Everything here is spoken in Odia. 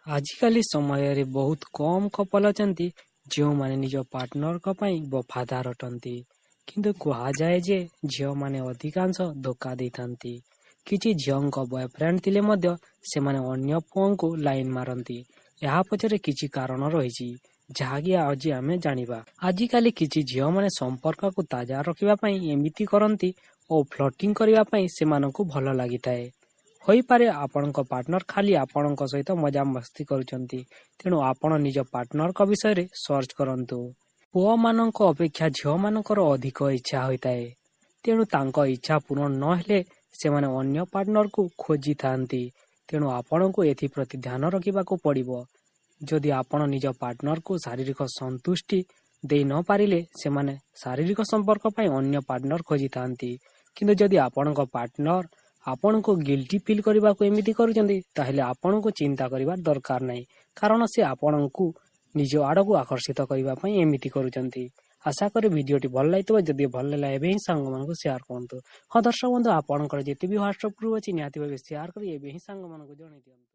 ଆଜିକାଲି ସମୟରେ ବହୁତ କମ୍ କପଲ ଅଛନ୍ତି, ଯେଉଁମାନେ ନିଜ ପାର୍ଟନରଙ୍କ ପାଇଁ ବଫାଦାର ଅଟନ୍ତି। କିନ୍ତୁ କୁହାଯାଏ ଯେ ଝିଅମାନେ ଅଧିକାଂଶ ଧୋକା ଦେଇଥାନ୍ତି। କିଛି ଝିଅଙ୍କ ବୟଫ୍ରେଣ୍ଡ ଥିଲେ ମଧ୍ୟ ସେମାନେ ଅନ୍ୟ ପୁଅଙ୍କୁ ଲାଇନ ମାରନ୍ତି। ଏହା ପଛରେ କିଛି କାରଣ ରହିଛି, ଯାହାକି ଆଜି ଆମେ ଜାଣିବା। ଆଜିକାଲି କିଛି ଝିଅମାନେ ସମ୍ପର୍କକୁ ତାଜା ରଖିବା ପାଇଁ ଏମିତି କରନ୍ତି ଓ ଫ୍ଲର୍ଟିଂ କରିବା ପାଇଁ ସେମାନଙ୍କୁ ଭଲ ଲାଗିଥାଏ। ହୋଇପାରେ ଆପଣଙ୍କ ପାର୍ଟନର ଖାଲି ଆପଣଙ୍କ ସହିତ ମଜାମସ୍ତି କରୁଛନ୍ତି। ତେଣୁ ଆପଣ ନିଜ ପାର୍ଟନରଙ୍କ ବିଷୟରେ ସର୍ଚ୍ଚ କରନ୍ତୁ। ପୁଅମାନଙ୍କ ଅପେକ୍ଷା ଝିଅମାନଙ୍କର ଅଧିକ ଇଚ୍ଛା ହୋଇଥାଏ। ତେଣୁ ତାଙ୍କ ଇଚ୍ଛା ପୂରଣ ନ ହେଲେ ସେମାନେ ଅନ୍ୟ ପାର୍ଟନରକୁ ଖୋଜିଥାନ୍ତି। ତେଣୁ ଆପଣଙ୍କୁ ଏଥିପ୍ରତି ଧ୍ୟାନ ରଖିବାକୁ ପଡ଼ିବ। ଯଦି ଆପଣ ନିଜ ପାର୍ଟନରକୁ ଶାରୀରିକ ସନ୍ତୁଷ୍ଟି ଦେଇ ନ ପାରିଲେ, ସେମାନେ ଶାରୀରିକ ସମ୍ପର୍କ ପାଇଁ ଅନ୍ୟ ପାର୍ଟନର ଖୋଜିଥାନ୍ତି। କିନ୍ତୁ ଯଦି ଆପଣଙ୍କ ପାର୍ଟନର ଆପଣଙ୍କୁ ଗିଲ୍ଟି ଫିଲ୍ କରିବାକୁ ଏମିତି କରୁଛନ୍ତି, ତାହେଲେ ଆପଣଙ୍କୁ ଚିନ୍ତା କରିବା ଦରକାର ନାହିଁ, କାରଣ ସେ ଆପଣଙ୍କୁ ନିଜ ଆଡ଼କୁ ଆକର୍ଷିତ କରିବା ପାଇଁ ଏମିତି କରୁଛନ୍ତି। ଆଶା କରେ ଭିଡ଼ିଓଟି ଭଲ ଲାଗିଥିବ। ଯଦି ଭଲ ଲାଗିଲା, ଏବେ ହିଁ ସାଙ୍ଗମାନଙ୍କୁ ସେୟାର କରନ୍ତୁ। ହଁ ଦର୍ଶକ ବନ୍ଧୁ, ଆପଣଙ୍କର ଯେତେ ବି ହ୍ୱାଟ୍ସଆପ୍ ଗ୍ରୁପ୍ ଅଛି, ନିହାତି ଭାବେ ସେୟାର କରି ଏବେ ହିଁ ସାଙ୍ଗମାନଙ୍କୁ ଜଣାଇ ଦିଅନ୍ତୁ।